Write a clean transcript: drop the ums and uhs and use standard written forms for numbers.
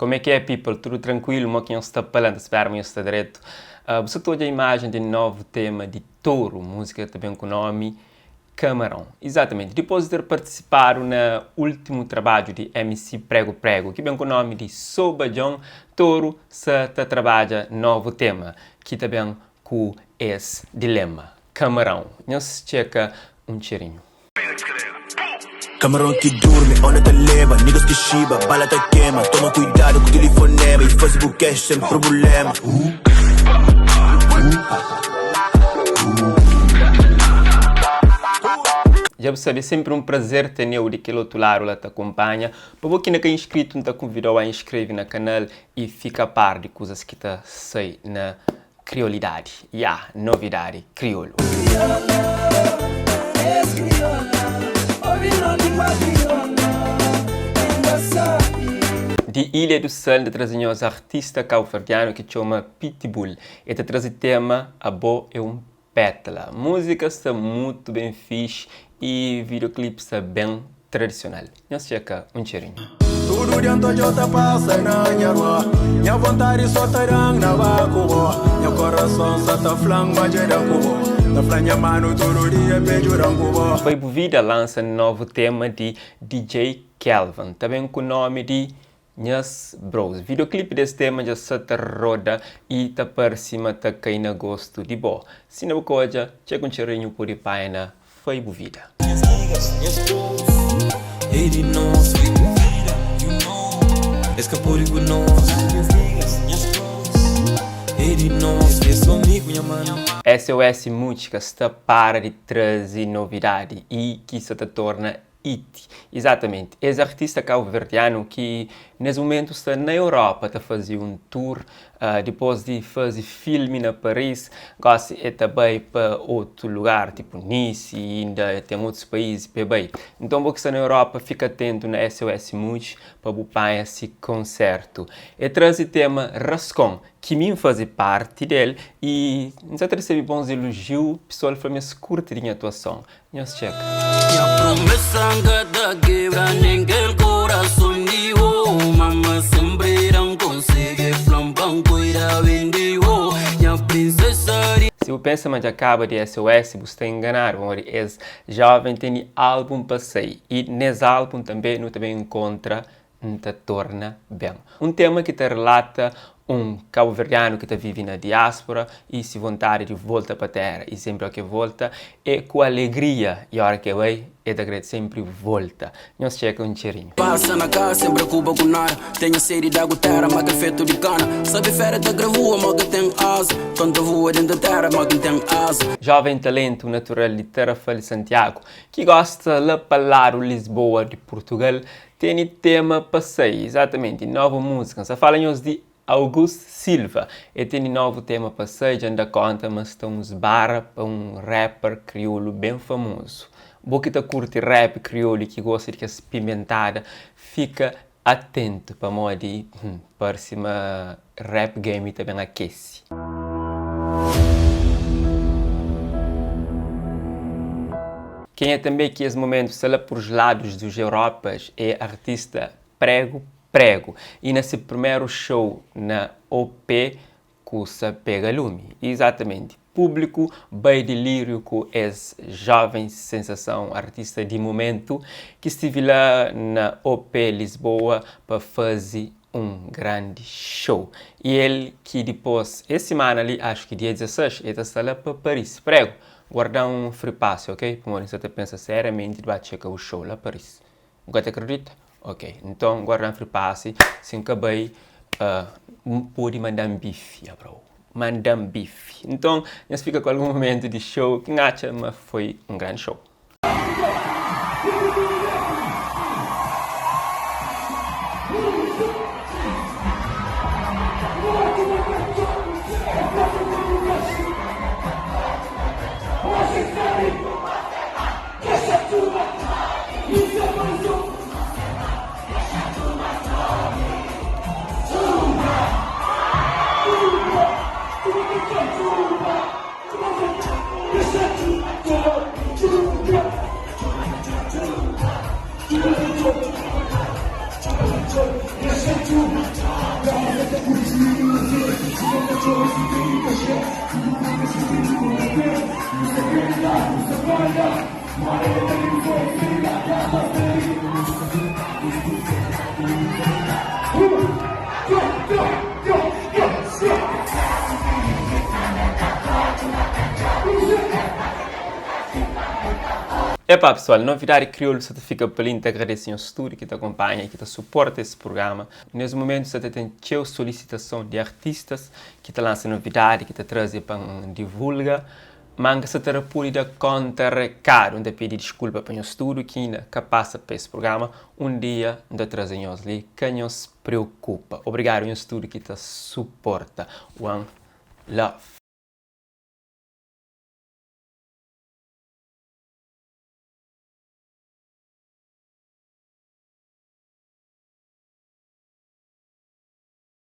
Como é que é people? Tudo tranquilo? Mo ki nhos sta pa la? N ta spera ma nhos sta dretu. Bu sa ta odja imajen di novu tema di Touro, múzika ta ben ku nomi Camarão. Exatamente, dipôs di ter partisipadu na últimu trabadju di MC Prego Prego, ki ben ku nomi di Sou Badjon, Touro sa ta trabadja novu tema, ki ta ben ku es dilema, Camarão. Nhos txeka un txerinhu. Camarão ki durmi, onda ta leba Niggas ki xiba, bala ta kema Toma kuidadu ku tilifonema I faze bu cash sen prubulema. Dja bu sabe, é senpri un prazer teneu di kel otu ladu la ta kunpanha. Pa bo ki inda ka inskritu, N ta kunvidau a inskreve na kanal i fika a par di kuzas ki ta sai na Kriolidadi, ya, novidadi kriolu. Di Ilha do Sal N ta traze nhos artista kabuverdianu ki txoma Pitbull. E ta traze tema Abo é un pétala. Múzika sta mutu ben fixi i videoclip sta ben tradisional. Nhos txeka un txerinhu. Tudu dia N ta odja-u ta pasa na nha rua Nha vontadi so ta da-m na ba ku bo Nha korason sa ta fla-m ma dja da ku bo Ta fla nha manu tudu dia p'e djuda-m ku bo. Pai Bu Vida lansa novu tema di DJ Kelvin, ta ben ku nomi di Nhas Bros. Videoclip des tema dja sa ta roda y ta parse ma ta kai na gostu di bo. Si na bu ka odja, txeka un txerinhu pode panha na Fai Bu Vida. Nhas niggas, nhas bros, é di nos. Fai bu vida, you know, es ka pode ku nos. Nhas niggas, nhas bros, é di nos. É so mi ku nha mano. SOS Mútika sta para di traze novidadi y ki sa ta torna It. Izatamenti. Es artista kabuverdianu ki nes mumentu sta na Europa ta faze un tour dipos di faze filmi na Paris, gosi e ta bai pa otu lugar tipo Nice i inda ten otus pais pa e bai. Nton bo ki sta na Europa fika atentu na SOS Much pa bu panha si konsertu. E traze tema Raskon ki mi N faze parti del i N sa ta resebe bons elojiu, pesoal fla ma es kurti di nha atuason. Nhos txeka. Nha promesa N ka ta kebra nen kel korason di bo Mama senpri da-m konsedju e fla-m pa N kuida ben di bo Nha prinsesa di. Si bu pensa ma dja kaba di SOS bu sta enganadu pamodi es joven teni album pa sai i nes album tanbe nu ta ben enkontra N ta torna ben. Un tema ki ta relata un kabuverdianu ki ta vive na diáspora i si vontadi di volta pa téra i senpri óki e volta é ku alegria i óra ki e bai e ta kre senpri volta. Nhos txeka un txerinhu. Pasa na ka sen preokupa ku nada Tenho sede di agu tera ma kel fetu di kana Sabe fera ta kre vua ma ka ten aza Ton ta vua dentu tera ma kin ten aza. Joven talentu natural di Tarrafal Santiago ki gosta la pa ladu Lisboa di Purtugal Teni tema pa sai, exatamente, novu múzika. N sa fala nhos di August Silva. E teni novu tema pa sai, dja N da konta ma sta uns barra pa un rapper kriolu ben famozu. Bo ki ta kurti rap kriolu i ki gosta di kes pimentada, fika atentu pamodi parse ma rap game ta ben akese. Kenha tanbe ki es momentu sta la pur ladus dos Europas é artista Prego Prego i na se primeru show na OP kusa pega lumi. Izatamenti, publiku bai diliriu ku es joven sensason artista di momentu ki stivi la na OP Lisboa pa fazi un grandi show. I el ki dipos es simana li, axu ki dia 16, el ta sta la pa Paris. Prego, guarda-m un free pass, ok? Pamodi N sta ta pensa seriamenti di ba txeka bu show la Paris. Bu ka ta kredita? Ok, nton guarda-m free pass, si N ka bai, bu pode manda-m bifi, ya bro. Manda-m bifi. Nton, nhos fika ku algun momentu di show ki N atxa ma foi un grandi show. Epá pessoal, Novidadi Kriolu sa ta fika pa li. N ta agradese nhos tudu ki ta kunpanha i ki ta suporta es prugrama. Nes mumentu sa ta ten txeu solisitason di artistas ki ta lansa novidadi, ki ta traze pa N divulga, má N ka sa ta rapudi da konta rekadu. N ta pidi diskulpa pa nhos tudu ki inda ka pasa pa es prugrama. Un dia N ta traze nhos li, ka nhos preokupa. Obrigadu nhos tudu ki ta suporta. One love.